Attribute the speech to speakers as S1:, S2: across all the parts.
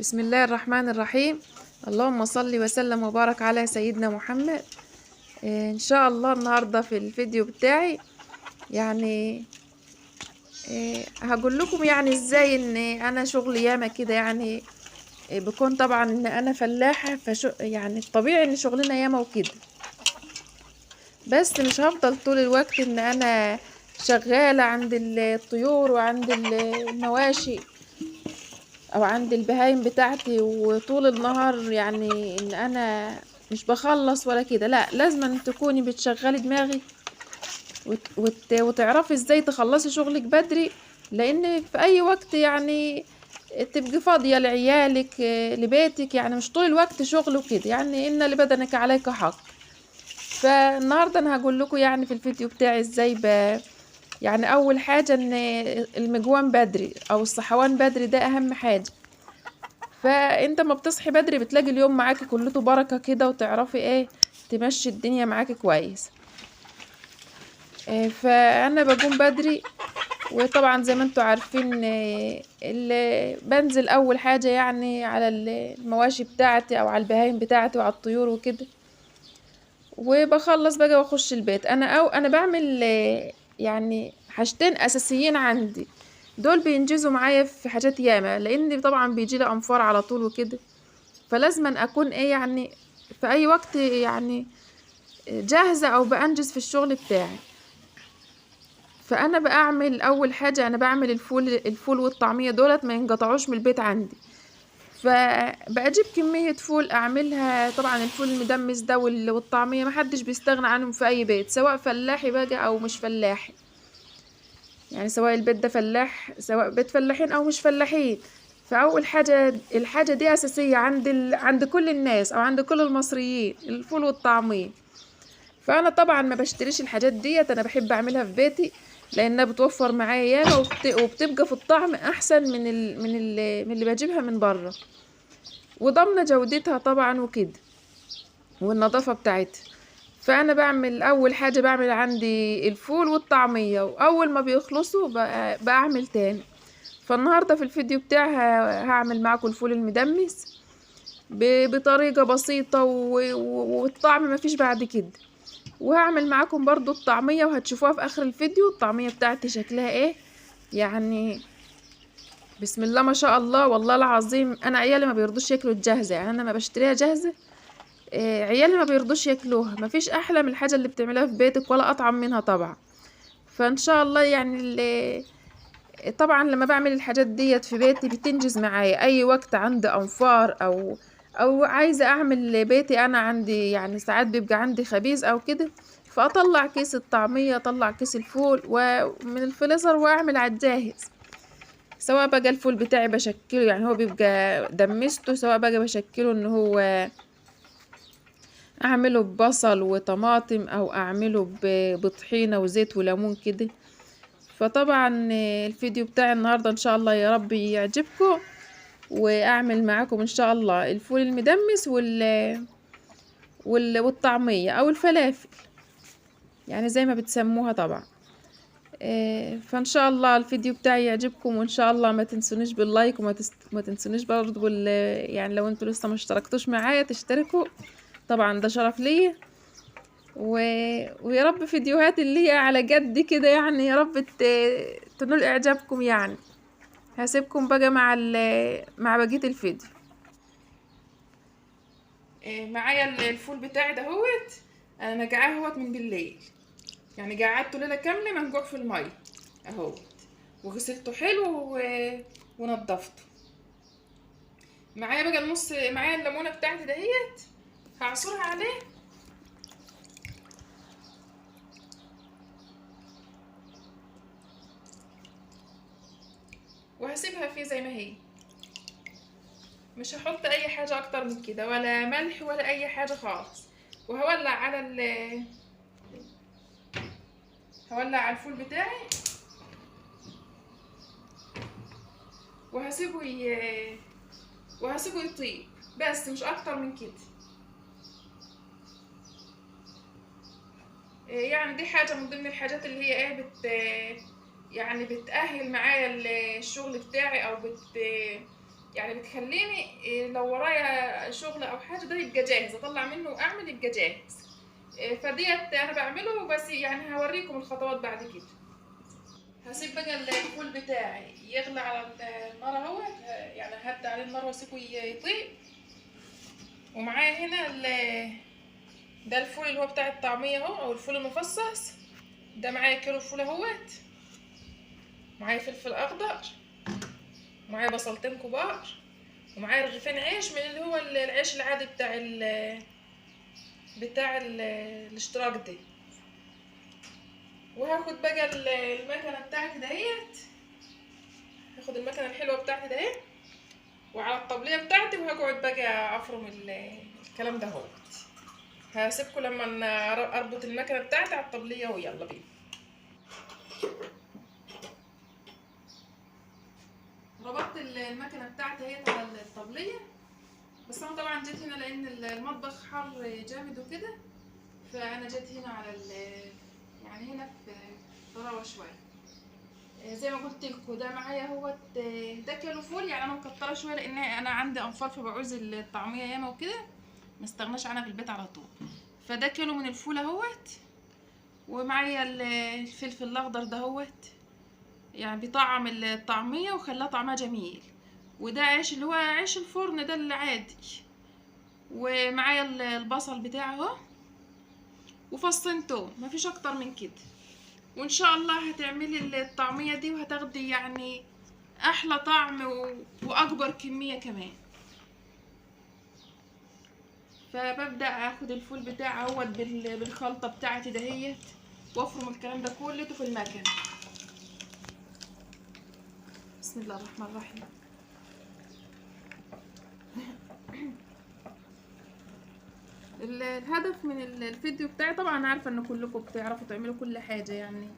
S1: بسم الله الرحمن الرحيم. اللهم صل وسلم وبارك على سيدنا محمد. ان شاء الله النهارده في الفيديو بتاعي يعني هقول لكم يعني ازاي ان انا شغل ياما كده، يعني بكون طبعا ان انا فلاحة، يعني الطبيعي ان شغلنا ياما وكده، بس مش هفضل طول الوقت ان انا شغالة عند الطيور وعند المواشي او عند البهايم بتاعتي وطول النهار، يعني ان انا مش بخلص ولا كده. لا، لازم أن تكوني بتشغلي دماغك وتعرفي ازاي تخلصي شغلك بدري، لان في اي وقت يعني تبقي فاضية لعيالك لبيتك، يعني مش طول الوقت شغل وكده، يعني ان لبدنك عليك حق. فالنهارده انا هقول لكم يعني في الفيديو بتاعي ازاي يعني اول حاجة ان المجوان بدري او الصحوان بدري ده اهم حاجة. فانت ما بتصحي بدري بتلاقي اليوم معاكي كلته بركة كده، وتعرفي ايه تمشي الدنيا معاكي كويس. فانا بقوم بدري، وطبعا زي ما انتوا عارفين بنزل اول حاجة يعني على المواشي بتاعتي او على البهايم بتاعتي وعلى الطيور وكده، وبخلص بقى واخش البيت. انا بعمل يعني حاجتين اساسيين عندي، دول بينجزوا معايا في حاجات ياما، لان طبعا بيجي لي انفار على طول وكده، فلازم اكون ايه يعني في اي وقت يعني جاهزة او بانجز في الشغل بتاعي. فانا بعمل اول حاجة انا بعمل الفول والطعميه، دولت ما ينقطعوش من البيت عندي. فبجيب كمية فول اعملها، طبعا الفول المدمس ده والطعميه محدش بيستغنى عنهم في اي بيت، سواء فلاحي بقى او مش فلاحي، يعني سواء البيت ده فلاح، سواء بيت فلاحين او مش فلاحين. فاول حاجة الحاجة دي اساسية عند كل الناس او عند كل المصريين، الفول والطعميه. فانا طبعا ما بشتريش الحاجات ديت، انا بحب اعملها في بيتي لانها بتوفر معايا ياما وبتبقى في الطعم احسن من اللي بجيبها من بره، وضامنه جودتها طبعا وكده والنظافة بتاعتها. فانا بعمل اول حاجة بعمل عندي الفول والطعميه، واول ما بيخلصوا بعمل تاني. فالنهارده في الفيديو بتاعي هعمل معاكم الفول المدمس بطريقة بسيطة والطعم مفيش بعد كده، وهعمل معاكم برضو الطعمية وهتشوفوها في اخر الفيديو الطعمية بتاعتي شكلها ايه. يعني بسم الله ما شاء الله، والله العظيم انا عيالي ما بيرضوش ياكلوا الجاهزة، يعني انا ما بشتريها جاهزة، عيالي ما بيرضوش ياكلوها. مفيش احلى من الحاجة اللي بتعملها في بيتك ولا اطعم منها طبعا. فان شاء الله يعني طبعا لما بعمل الحاجات ديت في بيتي بتنجز معايا اي وقت عندي انفار او عايزه اعمل بيتي، انا عندي يعني ساعات بيبقى عندي خبيز او كده، فاطلع كيس الطعمية، اطلع كيس الفول ومن الفريزر واعمل على الجاهز. سواء بقى الفول بتاعي بشكله، يعني هو بيبقى دمسته، سواء بقى بشكله ان هو اعمله ببصل وطماطم او اعمله بطحينه وزيت وليمون كده. فطبعا الفيديو بتاعي النهارده ان شاء الله يا رب يعجبكم، واعمل معاكم ان شاء الله الفول المدمس والطعميه او الفلافل، يعني زي ما بتسموها طبعا. فان شاء الله الفيديو بتاعي يعجبكم، وان شاء الله ما تنسونيش بال like، وما تنسونيش برضو يعني لو انتوا لسه ما اشتركتوش معايا تشتركوا، طبعا ده شرف ليا. ويا رب فيديوهات اللي هي على جد كده، يعني يا رب تنول اعجابكم. يعني هسيبكم بقى مع بقية الفيديو. معايا الفول بتاعي دهوت، انا نقعاه اهوت من بالليل، يعني قعدته ليلة كاملة منقوع في المية اهوت، وغسلته حلو ونضفته. معايا بقى النص، معايا الليمونه بتاعتي دهيت هعصرها عليه. وهسيبها فيه زي ما هي، مش هحط اي حاجة اكتر من كده، ولا ملح ولا اي حاجة خالص. وهولع على هولع على الفول بتاعي، وهسيبه يطيب بس، مش اكتر من كده. يعني دي حاجة من ضمن الحاجات اللي هي ايه يعني بتأهل معايا الشغل بتاعي، او يعني يعني بتخليني لو ورايا شغل او حاجة ده يبقى جاهز، اطلع منه واعمل يبقى جاهز. فديت انا بعمله، بس يعني هوريكم الخطوات بعد كده. هسيب بقى الفول بتاعي يغلى على النار اهو، يعني هدي عليه النار واسيبه يطيب. ومعايا هنا ده الفول اللي هو بتاع الطعمية اهو، او الفول المفصص ده. معايا كيلو فول اهوت، معايا فلفل اخضر، معايا بصلتين كبار، ومعايا رغيفين عيش من اللي هو العيش العادي بتاع الاشتراك ده. وهاخد بقى المكنه بتاعتي دهيت، هاخد المكنه الحلوة بتاعتي دهيت وعلى الطبلية بتاعتي، وهقعد بقى افرم الكلام ده اهوت. هسيبكم لما اربط المكنه بتاعتي على الطبلية، ويلا بينا. ربطت المكنه بتاعتي اهي على الطبلية، بس انا طبعا جيت هنا لان المطبخ حر جامد وكده، فانا جيت هنا على يعني هنا في طراوه شوية. زي ما قلت لكم ده معايا اهوت، ده كيلو فول، يعني انا مكتره شوية لان انا عندي انفار فبعوز الطعمية ياما وكده، ما استغناش عنها في البيت على طول. فده كيلو من الفول اهوت، ومعايا الفلفل الاخضر دهوت، يعني بيطعم الطعمية وخلاه طعمها جميل. وده عيش اللي هو عيش الفرن ده العادي، ومعايا البصل بتاعه اهو، وفصين توم، مفيش اكتر من كده. وان شاء الله هتعملي الطعمية دي وهتاخدي يعني احلى طعم واكبر كمية كمان. فببدا اخد الفول بتاعي اهوت بالخلطه بتاعتي دهيت، وافرم الكلام ده كله في المكنه. بسم الله الرحمن الرحيم. الهدف من الفيديو بتاعي طبعا عارفه ان كلكم بتعرفوا تعملوا كل حاجة، يعني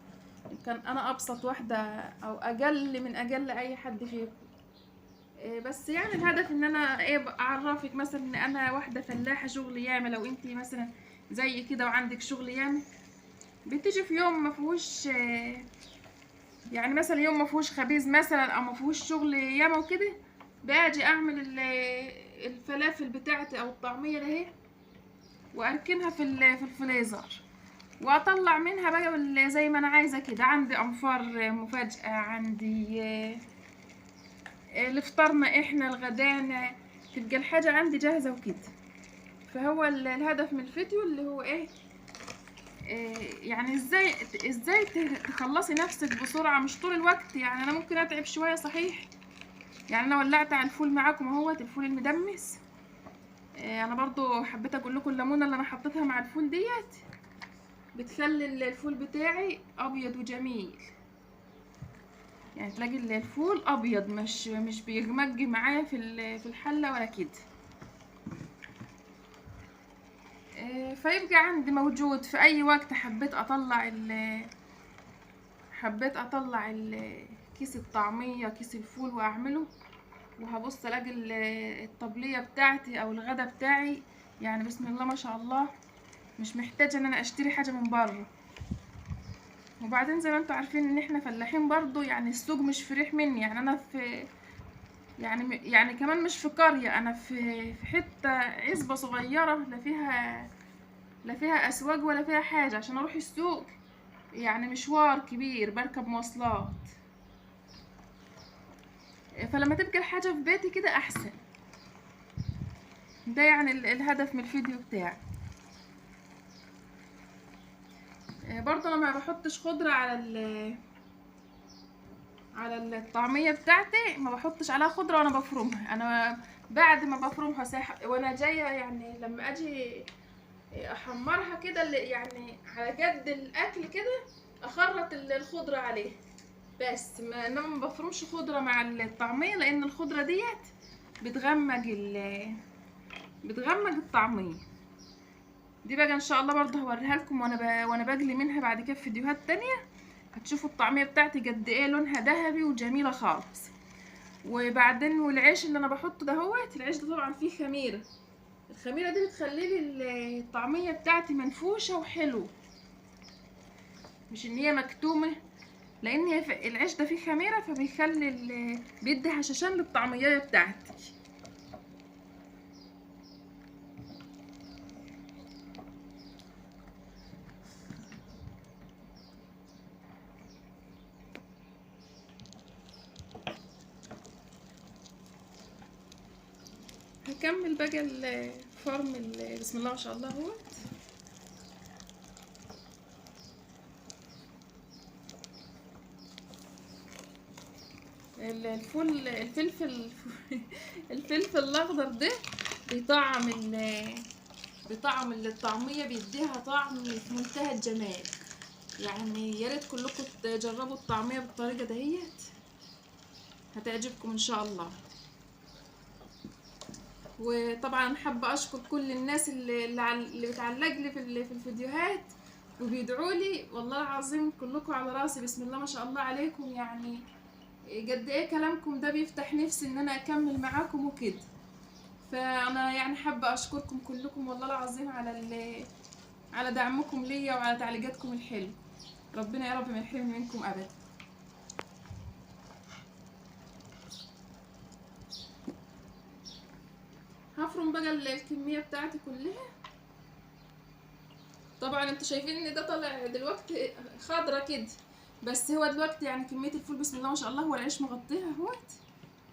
S1: كان انا ابسط واحدة او اقل من اقل اي حد فيكم، بس يعني الهدف ان انا ايه اعرفك مثلا ان انا واحدة فلاحة شغل ياما. لو انتي مثلا زي كده وعندك شغل ياما، بتيجي في يوم ما فيهوش، يعني مثلا يوم ما فيهوش خبيز مثلا او ما فيهوش شغل ياما وكده، باجي اعمل الفلافل بتاعتي او الطعمية ده واركنها في الفريزر، واطلع منها بقى زي ما انا عايزه كده. عندي انفار مفاجاة، عندي لفطرنا احنا الغدانا، تبقى الحاجة عندي جاهزة وكده. فهو الهدف من الفيديو اللي هو ايه، يعني ازاي تخلصي نفسك بسرعة، مش طول الوقت. يعني انا ممكن اتعب شوية صحيح، يعني انا ولعت على الفول معاكم اهوت، الفول المدمس. انا برضو حبيت اقول لكم الليمونه اللي انا حطيتها مع الفول ديت بتخلي الفول بتاعي ابيض وجميل، يعني تلاقي الفول ابيض مش بيغمج معايا في الحلة ولا كده. فيبقى عندي موجود في اي وقت حبيت اطلع كيس الطعمية، كيس الفول، واعمله. وهبص الاقي الطبلية بتاعتي او الغدا بتاعي، يعني بسم الله ما شاء الله، مش محتاجه ان انا اشتري حاجة من بره. وبعدين زي ما انتوا عارفين ان احنا فلاحين برضو، يعني السوق مش فريح مني، يعني انا في يعني كمان مش في قرية، انا في حتة عزبه صغيرة، لا فيها اسواق ولا فيها حاجة عشان اروح السوق، يعني مشوار كبير، بركب مواصلات. فلما تبقى الحاجة في بيتي كده احسن. ده يعني الهدف من الفيديو بتاعي. برضه انا ما بحطش خضرة على الطعمية بتاعتي، ما بحطش عليها خضرة وانا بفرمها. انا بعد ما بفرمها وانا جاية، يعني لما اجي احمرها كده يعني على قد الاكل كده، اخرط الخضرة عليها بس، انما ما بفرمش خضرة مع الطعمية، لان الخضرة ديت بتغمج الطعمية دي. بقى ان شاء الله برضه هوريها لكم وانا بجلي منها بعد كده في فيديوهات تانية. هتشوفوا الطعمية بتاعتي قد ايه لونها ذهبي وجميلة خالص. وبعدين والعيش اللي انا بحطه دهوت، العيش ده طبعا فيه خميره، الخميره دي بتخلي لي الطعمية بتاعتي منفوشه وحلوه، مش ان هي مكتومة. لان العيش ده فيه خميره، فبيخلي بيدي هشاشان للطعميه بتاعتي. هكمل بقى الفرم بسم الله ما شاء الله اهوت. الفول الفلفل الفلفل الاخضر ده بيطعم الطعمية، بيديها طعم في منتهى الجمال. يعني يا ريت كلكم تجربوا الطعمية بالطريقة دهيت، هتعجبكم ان شاء الله. وطبعا حابة اشكر كل الناس اللي بتعلق لي في الفيديوهات وبيدعوا لي، والله العظيم كلكم على راسي، بسم الله ما شاء الله عليكم. يعني قد ايه كلامكم ده بيفتح نفسي ان انا اكمل معاكم وكده. فانا يعني حابة اشكركم كلكم والله العظيم على دعمكم ليا وعلى تعليقاتكم الحلوة. ربنا يا رب ما يحرمني منكم ابدا. هفرم بقى الكمية بتاعتي كلها. طبعا انتوا شايفين ان ده طالع دلوقتي خضرة كده، بس هو دلوقتي يعني كمية الفول بسم الله ما شاء الله هو العيش مغطيها اهوت.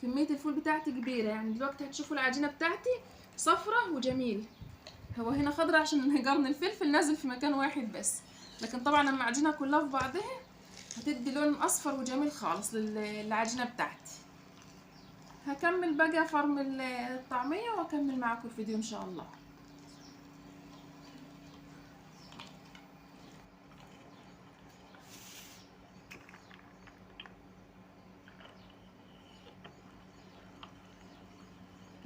S1: كمية الفول بتاعتي كبيرة، يعني دلوقتي هتشوفوا العجينة بتاعتي صفرة وجميلة. هو هنا خضرة عشان قرن الفلفل نازل في مكان واحد بس، لكن طبعا لما اعجنها كلها في بعضها هتدي لون اصفر وجميل خالص للعجينه بتاعتي. هكمل بقى فرم الطعمية واكمل معاكم الفيديو ان شاء الله.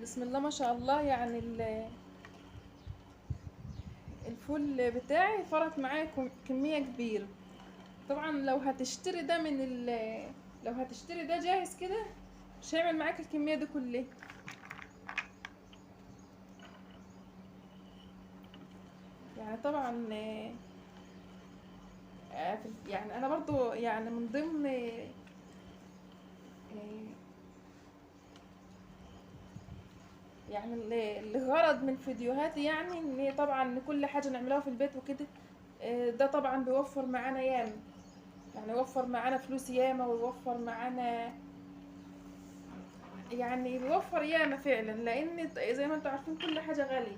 S1: بسم الله ما شاء الله، يعني الفول بتاعي فرط معايا كمية كبيرة. طبعا لو هتشتري ده لو هتشتري ده جاهز كده مش هيعمل معاك الكمية دي كلها. يعني طبعا يعني انا برضو يعني من ضمن يعني الغرض من فيديوهاتي يعني ان طبعا كل حاجة نعملها في البيت وكده، ده طبعا بيوفر معانا ياما، يعني يوفر معانا فلوس ياما، ويوفر معانا يعني بيوفر ياما فعلا، لان زي ما انتوا عارفين كل حاجة غالية.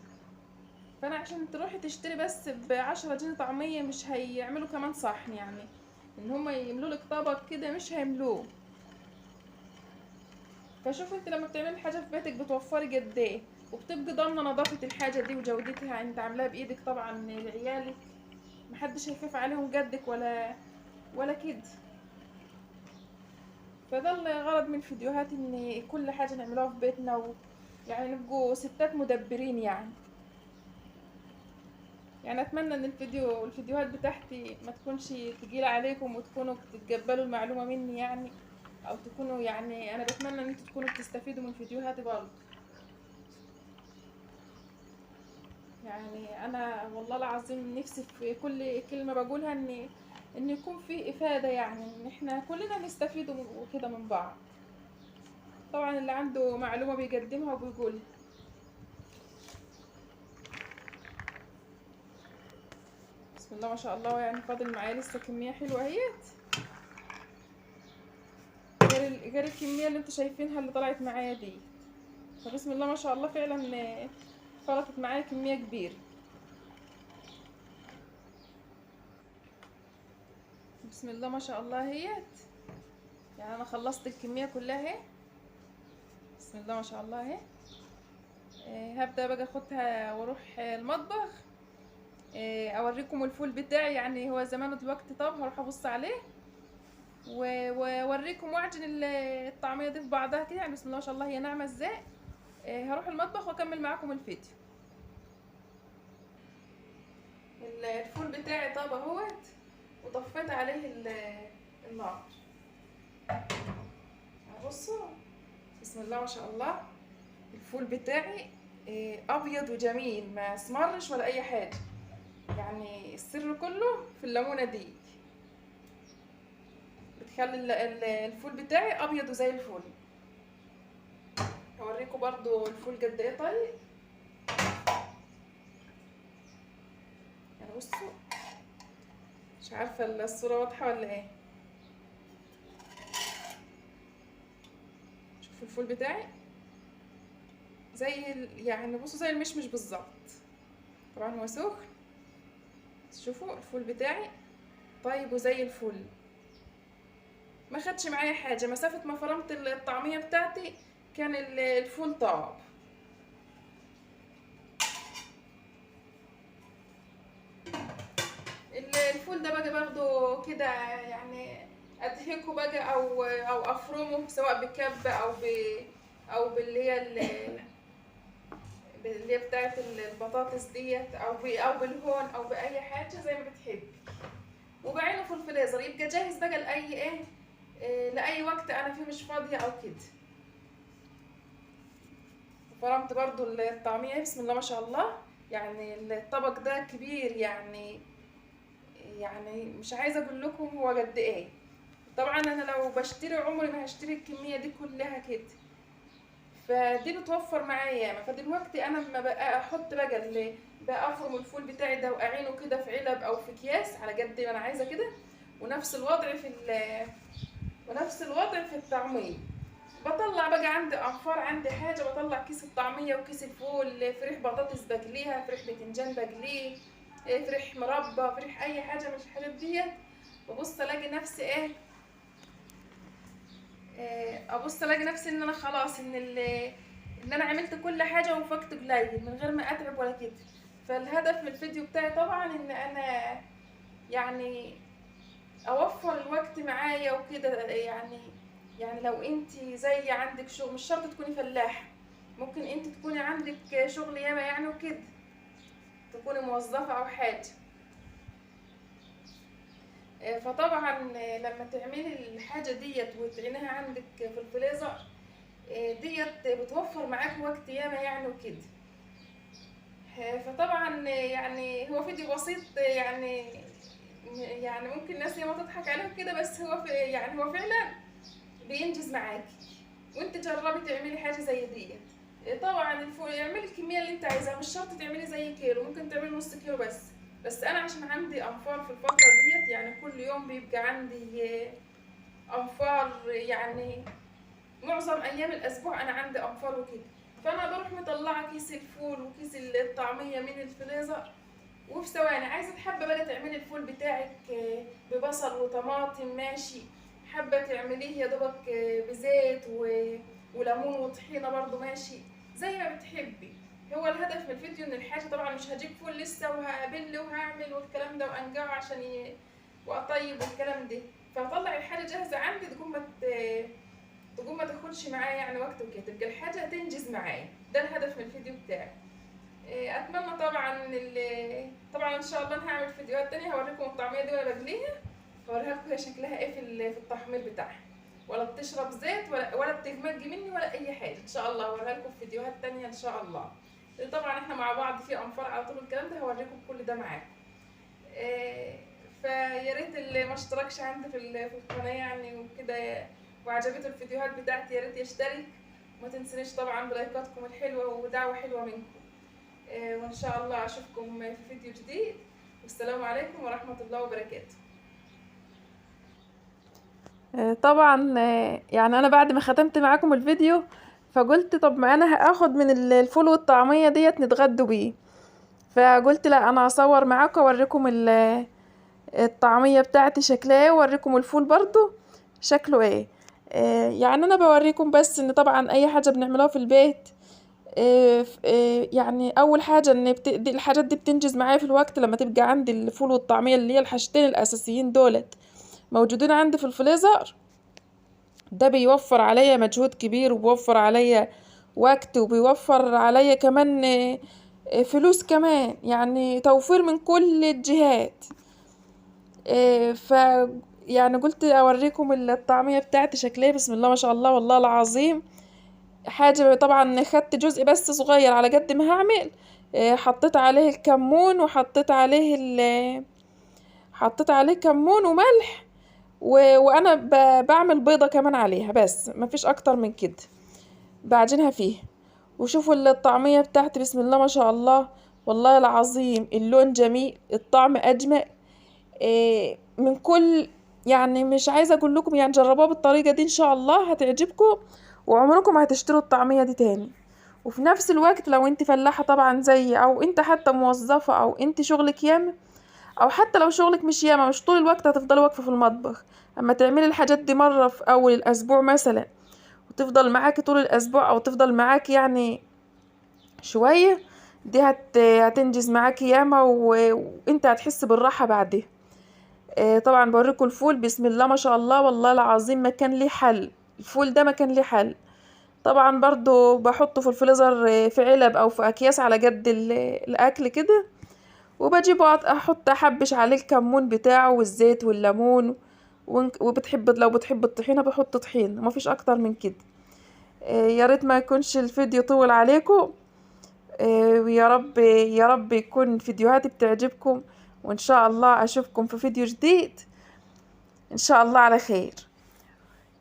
S1: فانا عشان تروحي تشتري بس ب10 جنيه طعميه مش هيعملوا كمان صحن، يعني ان هما يملوا لك طبق كده مش هيملوه. فشوفي انت لما بتعملي حاجة في بيتك بتوفري قد ايه، وبتبقي ضامنه نظافة الحاجة دي وجودتها، انت عاملاها بايدك طبعا لعيالك، محدش هيخاف عليهم جدك ولا كده. فده الغرض من فيديوهات، ان كل حاجة نعملوها في بيتنا، ويعني نبقوا ستات مدبرين. يعني اتمنى ان الفيديوهات بتاعتي ما تكونش تقيلة عليكم، وتكونوا بتتقبلوا المعلومة مني، يعني او تكونوا يعني انا بتمنى ان انتوا تكونوا بتستفيدوا من فيديوهاتي برضه. يعني انا والله العظيم نفسي في كل كلمة بقولها ان يكون في افاده، يعني ان احنا كلنا نستفيد وكده من بعض. طبعا اللي عنده معلومة بيقدمها وبيقولها. بسم الله ما شاء الله، يعني فاضل معايا لسه كمية حلوة اهيت، غير الكمية اللي انتوا شايفينها اللي طلعت معايا دي. فبسم الله ما شاء الله فعلا فرطت معايا كمية كبيرة. بسم الله ما شاء الله اهيت، يعني انا خلصت الكمية كلها اهي. بسم الله ما شاء الله اهي. هبدا بقى اخدها واروح المطبخ، اوريكم الفول بتاعي، يعني هو زمانه دلوقتي. طب هروح ابص عليه واوريكم واعجن الطعمية دي في بعضها كده، يعني بسم الله ما شاء الله هي ناعمة ازاي. هروح المطبخ واكمل معاكم الفيديو. الفول بتاعي طاب اهوت، وطفيت عليه النار. بصوا بسم الله ما شاء الله الفول بتاعي ابيض وجميل، ما اسمرش ولا اي حاجة، يعني السر كله في الليمونه دي، بتخلي الفول بتاعي ابيض وزي الفل. هوريكم برضو الفول قد ايه. طيب يعني بصوا، مش عارفه الصورة واضحة ولا ايه. شوفوا الفول بتاعي زي يعني بصوا زي المشمش بالظبط. طبعا هو سخن، شوفوا الفول بتاعي طيب وزي الفل، ما خدش معايا حاجة. مسافة ما فرمت الطعمية بتاعتي كان الفول طاب. الفول ده بقى باخده كده يعني ادهكه بقى او افرمه، سواء بكبه او باللي هي اللي هي بتاعه البطاطس ديت، او بالهون او باي حاجة زي ما بتحبي، وبعينه في الفريزر يبقى جاهز بقى لاي ايه، لاي وقت انا فيه مش فاضية او كده. فرمت برضو الطعمية بسم الله ما شاء الله، يعني الطبق ده كبير، يعني مش عايزه اقول لكم هو قد ايه. طبعا انا لو بشتري عمري ما هشتري الكمية دي كلها كده، فدي بتوفر معايا ياما. فدلوقتي انا لما بقى احط بقى اللي بقى افرم الفول بتاعي ده واعينه كده في علب او في اكياس على قد ما انا عايزه كده، ونفس الوضع في ونفس الوضع في الطعمية. بطلع بقى عندي انفار، عندي حاجة، بطلع كيس الطعمية وكيس الفول، فريح بطاطس بقليها، فريح باذنجان بقليه، فريح مربى، فريح اي حاجة من الحاجات ديت. ببص الاقي نفسي ايه، ابص الاقي نفسي ان انا خلاص ان انا عملت كل حاجة وفقت قليل من غير ما اتعب ولا كده. فالهدف من الفيديو بتاعي طبعا ان انا يعني اوفر الوقت معايا وكده. يعني لو انت زي عندك شغل، مش شرط تكوني فلاحة، ممكن انت تكوني عندك شغل ياما يعني وكده، تكوني موظفة او حاجة. فطبعا لما تعملي الحاجة ديت وتعينيها عندك في الفريزر ديت بتوفر معاك وقت ياما يعني وكده. فطبعا يعني هو فيديو بسيط، يعني ممكن الناس ياما تضحك عليه كده، بس هو يعني هو فعلا بينجز معاكي، وانت جربي تعملي حاجة زي ديت. طبعا الفول اعملي الكمية اللي انت عايزاها، مش شرط تعملي زي كيلو، ممكن تعملي نص كيلو بس انا عشان عندي انفار في الفترة ديت، يعني كل يوم بيبقى عندي انفار، يعني معظم ايام الاسبوع انا عندي انفار وكده. فانا بروح مطلعه كيس الفول وكيس الطعمية من الفريزر وفي ثواني. عايزه حابة بقى تعملي الفول بتاعك ببصل وطماطم ماشي، حابة تعمليه يا دوبك بزيت وليمون وطحينه برضو ماشي، زي ما بتحبي. هو الهدف من الفيديو ان الحاجة طبعا مش هجيب فول لسه وهقبل وهعمل والكلام ده وانقعه عشان واطيب والكلام ده، فهطلع الحاجة جاهزة عندي تقوم ما تاخدش معايا يعني وقت وكده، تبقى الحاجة تنجز معايا. ده الهدف من الفيديو بتاعي. اتمنى طبعا طبعا ان شاء الله انا هعمل فيديوهات تانية هوريكم الطعمية دي وانا بقليها، هوريها لكم هي شكلها ايه في التحمير بتاعها، ولا بتشرب زيت ولا بتغمج مني ولا اي حاجة. ان شاء الله هوريها لكم في فيديوهات تانية ان شاء الله. طبعا احنا مع بعض في انفار على طول الكلام ده، هوريكم كل ده معاكم. فيا ريت اللي ما اشتركش عندي في القناة يعني وكده وعجبته الفيديوهات بتاعتي يا ريت يشترك، وما تنسونيش طبعا بلايكاتكم الحلوة ودعوة حلوة منكم. وان شاء الله اشوفكم في فيديو جديد، والسلام عليكم ورحمة الله وبركاته. طبعا يعني انا بعد ما ختمت معاكم الفيديو فقلت طب ما انا هاخد من الفول والطعميه ديت نتغدوا بيه، فقلت لا انا هصور معاكم اوريكم الطعمية بتاعتي شكلها ايه، واوريكم الفول برضو شكله ايه. يعني انا بوريكم بس ان طبعا اي حاجة بنعملها في البيت، يعني اول حاجة ان دي الحاجات دي بتنجز معايا في الوقت لما تبقى عندي الفول والطعميه اللي هي الحاجتين الاساسيين دولت موجودين عندي في الفريزر، ده بيوفر عليا مجهود كبير وبيوفر عليا وقت وبيوفر عليا كمان فلوس كمان، يعني توفير من كل الجهات. ف يعني قلت اوريكم الطعمية بتاعتي شكلها بسم الله ما شاء الله والله العظيم حاجة. طبعا خدت جزء بس صغير على قد ما هعمل، حطيت عليه الكمون وحطيت عليه حطيت عليه كمون وملح وانا بعمل بيضة كمان عليها، بس مفيش اكتر من كده بعجنها فيها. وشوفوا الطعمية بتاعتي بسم الله ما شاء الله، والله العظيم اللون جميل، الطعم اجمل. من كل يعني مش عايزة اقول لكم، جربوها بالطريقة دي ان شاء الله هتعجبكم، وعمركم ما هتشتروا الطعمية دي تاني. وفي نفس الوقت لو انت فلاحة طبعا زيي، او انت حتى موظفة، او انت شغلك ياما، او حتى لو شغلك مش ياما، مش طول الوقت هتفضلي واقفة في المطبخ. اما تعملي الحاجات دي مرة في اول الاسبوع مثلا، وتفضل معاكي طول الاسبوع، او تفضل معاكي شوية، دي هتنجز معاكي ياما، وانت هتحس بالراحة بعدها. طبعا بوريكم الفول بسم الله ما شاء الله، والله العظيم ما كان ليه حل، الفول ده ما كان ليه حل. طبعا برضو بحطه في الفريزر، في علب او في اكياس على قد الاكل كده، وبجيبه احط احبش عليه الكمون بتاعه والزيت والليمون، لو بتحب الطحينه بحط طحينه، ما فيش اكتر من كده. يا ريت ما يكونش الفيديو طول عليكم، ويا رب يا رب يكون فيديوهاتي بتعجبكم، وان شاء الله اشوفكم في فيديو جديد ان شاء الله على خير.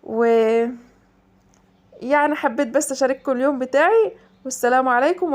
S1: و حبيت بس اشارككم اليوم بتاعي، والسلام عليكم.